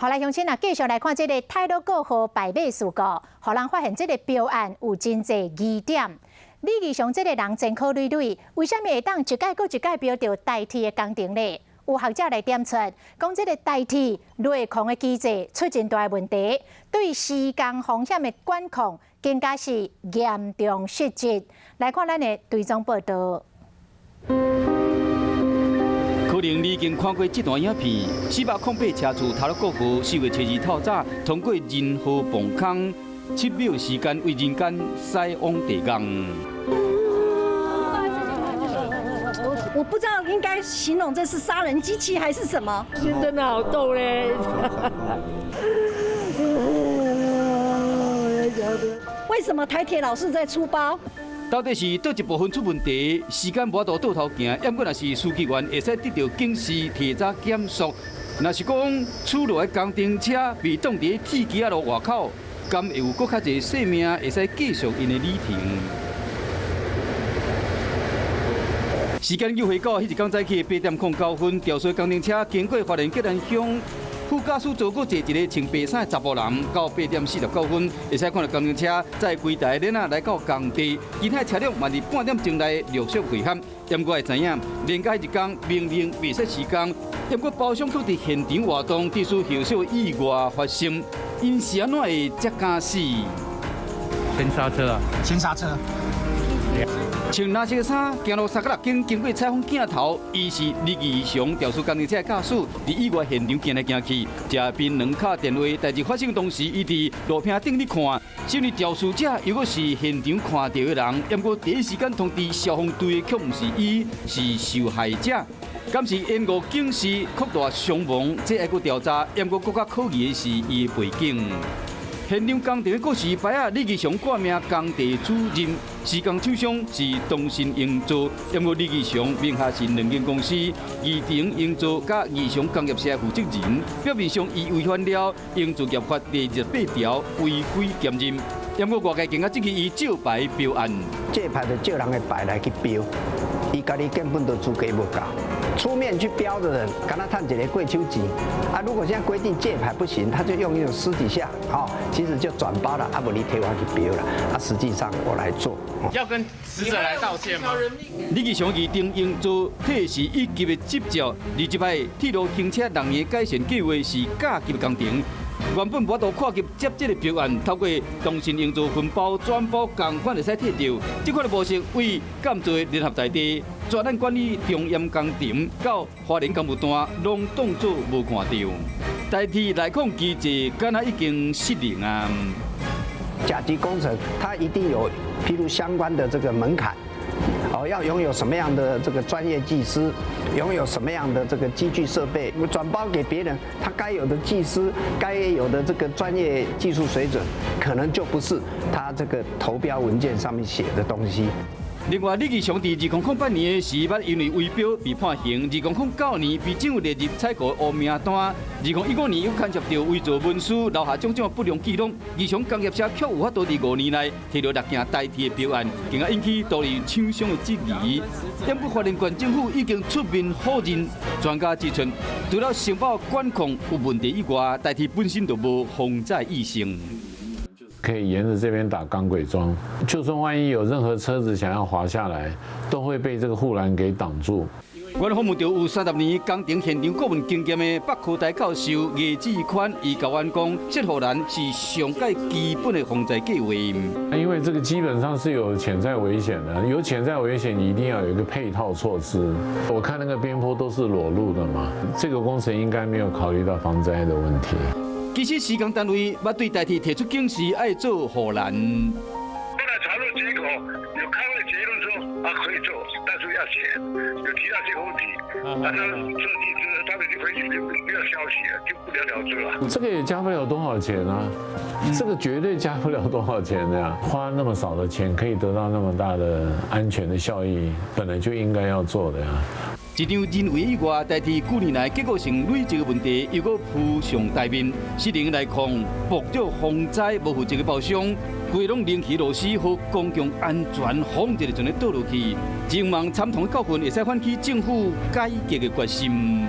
好來，鄉親啊，繼續來看這个太魯閣號敗馬事故，予人發現這个標案有真濟疑點。李義祥這个人前科累累，為啥物會當一屆閣一屆標著台鐵的工程呢？有學者來點出，講這个台鐵內控的機制出真大的問題，對施工風險的管控更加是嚴重失職。來看咱的追蹤報道。可能你已經看過這段影片，408車次太魯閣號4月7日透早通過仁和磅空，7秒時間為人間駛往地獄。我不知道應該形容這是殺人機器還是什麼？心真的好痛嘞！為什麼台鐵老是在出包？到底是佗一部分出問題，時間無法度倒頭行，猶閣若是書記員會使得著警示提早減速，若是講出落的工程車被擋佇鐵枝仔路外口，敢會有閣較濟性命會使繼續𪜶的旅程？時間又回到彼一工早起8點09分，肇事工程車經過花蓮吉蘭鄉，副駕駛座閣坐一个穿白衫的查埔人。到8點49分，會使看著工程車載規台鏈仔來到工地，其他車輛嘛佇半點鐘內陸續匯合。毋過會知影，連假彼一工明明袂使施工，毋過包商卻佇現場活動，致使後續意外發生。𪜶是按怎會遮敢死？先剎車啊！先剎車。穿藍色衫，行路三角六間，經過採訪鏡頭，伊是李義祥肇事工程車駕駛，佇意外現場行來行去，食檳榔敲電話。代誌發生當時，伊佇路坪頂咧看，身為肇事者，猶閣是現場看著的人，毋過第一時間通知消防隊的，卻毋是伊，是受害者。敢是延誤警示擴大傷亡，這愛閣調查。毋過閣較可疑的是伊的背景。現場工程的告示牌仔，李義祥掛名工地主任，施工廠商是東新營造，毋過李義祥名下是兩間公司，義成營造佮義祥工業社負責人。表面上伊違反了營造業法第28條違規兼任，毋過外界更加質疑伊借牌標案。借牌就借人的牌來去標，伊家己根本就資格無夠。出面去標的人，敢若趁一个過手錢啊！如果現在規定借牌不行，他就用一種私底下，哦，其實就轉包了，啊，無你替我去標了，啊，實際上我來做。要跟死者來道歉嗎？李義祥擬定營造提是一級的執照，而這擺鐵路行車人員改善計劃是甲級工程。原本無法度跨級接這个標案，透過東新營造分包、轉包仝款會使提著。這款的模式為監造聯合在地專案管理中央工程到花蓮工務段，攏當作無看著。台鐵內控機制敢若已經失靈啊！甲級工程它一定有，譬如相關的這個門檻。哦，要擁有什麼樣的這個專業技師，擁有什麼樣的這個機具設備，轉包給別人，他該有的技師，該有的這個專業技術水準，可能就不是他這個投標文件上面寫的東西。另外，李義祥佇2008年時，捌因為圍標被判刑；2009年被政府列入採購黑名單；2015年又牽涉著偽造文書，留下種種不良記錄。義祥工業社卻有法度佇5年內提著6件台鐵的標案，更加引起獨立廠商的質疑。毋過花蓮縣政府已經出面否認。專家指出，除了承包管控有問題以外，台鐵本身就無防災意識。可以沿着這邊打鋼軌樁，就算萬一有任何車子想要滑下來，都會被這個護欄給擋住。阮訪問著有30年工程現場顧問經驗的北科大教授葉志寬，伊共阮講，設護欄是上蓋基本的防災計劃。因為這個基本上是有潛在危險的，有潛在危險，你一定要有一個配套措施。我看那個邊坡都是裸露的嘛，這個工程應該沒有考慮到防災的問題。其實施工單位捌對台鐵提出警示，愛做護欄。後來查到結果，有開會結論說啊可以做，但是要錢，有提到這個問題。啊，他設計師他們就回去就沒有消息了，就不了了之了。這個也加不了多少錢啊，這個絕對加不了多少錢的呀。花那麼少的錢可以得到那麼大的安全的效益，本來就應該要做的呀。一場人為意外，代替幾年來結構性累積的問題，又閣浮上台面。失靈內控、爆著防災無負責的包商，規攏零起螺絲予公共安全風一个陣咧倒落去。真望慘痛的教訓會使喚起政府改革的決心。